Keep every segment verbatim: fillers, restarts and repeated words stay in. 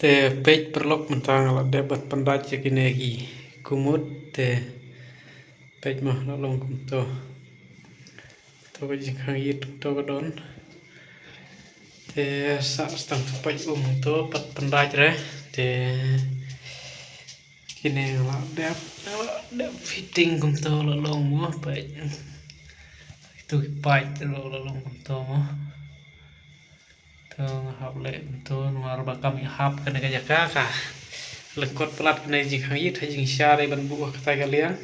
Te peit paralok, mynta nga la dep ban pyndait ïa kine ki kumut. Te peit mo, la long kumto. To ka jingkhang ïit to ka don. Te sa stang to peit um to pat pyndait re. Te kine nga la dep, nga la dep fitting kumto, la long mo, peit. Itu ki peit ruh la long kumto mo. To nga hap leh kumto namar ba kam ïahap kane ka jaka, ka lyngkot palat kane ka jingkhang ïit ha jingshisha dei ban buh ha katai ka liang.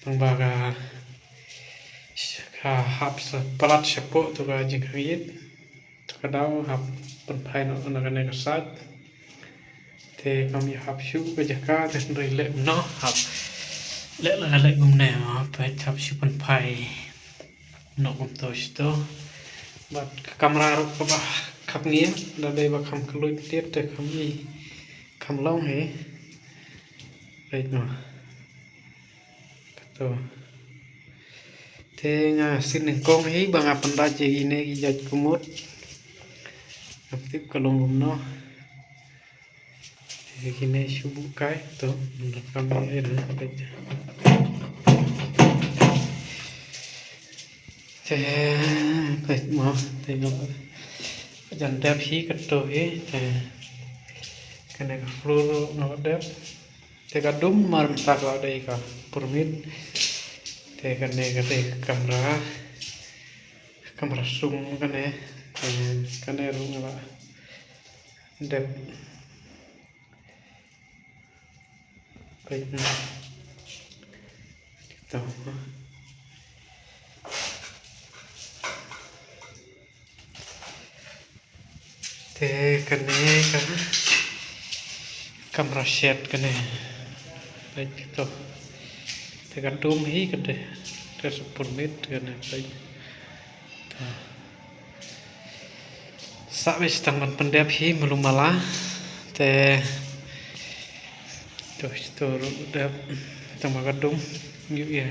Tang ba ka, ka hap sa palat shapoh to ka jingkhang ïit. To ka daw hap pynphai noh na kane ka side. Te kam ïahap shuh ka jaka, te hynrei leh kumno hap leh la leh kumne mo, peit hap shu pynphai noh kumto shito. Bad ka kamra ruh kaba kham ngi, da dei ba kham kylluid tied te kham i, kham long hi. Peit mo. Kato. Te nga sngewthuh nyngkong hi ba nga pyndait ïa kine ki jait kumut. Ngam tip ka long kumno. Te kine shu buh kai to, mynta kam ïa ina peit. Te peit mo, te nga la jan dep hi kato hi, te kane ka floor nga la dep. Te ka dum mar mynta ka la dei ka pyrmit. Te kane ka dei ka kamra, kamra sum kane. Te kane ruh nga la dep. Peit na. Te kane ka kamra shet kane. Peit to. Te ka dum hi kane. Te sa pyrmit kane, peit. To. Sa wei tang ban pyndep hi malu mala. Te to, to ruh dep tang ba ka dum. Ïu ïa.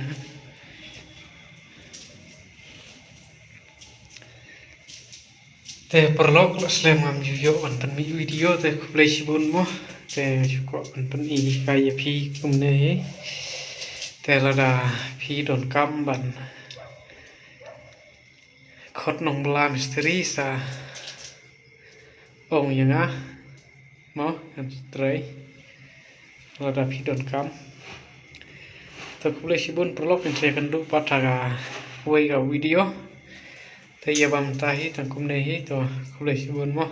Te paralok, la slem ngam ju ïoh ban pynmih video, te khublei shibun mo. Te nga shu kwah ban pyni kai ïa phi kumne hi. Te lada phi donkam ban khot nongbylla mistri sa ong ïa nga mo, ngan trei lada phi donkam. To khublei shibun paralok, ngin sa ïakynduh pat ha kawei ka video. Te ïa ba mynta hi tang kumne hi, to khublei shibun mo.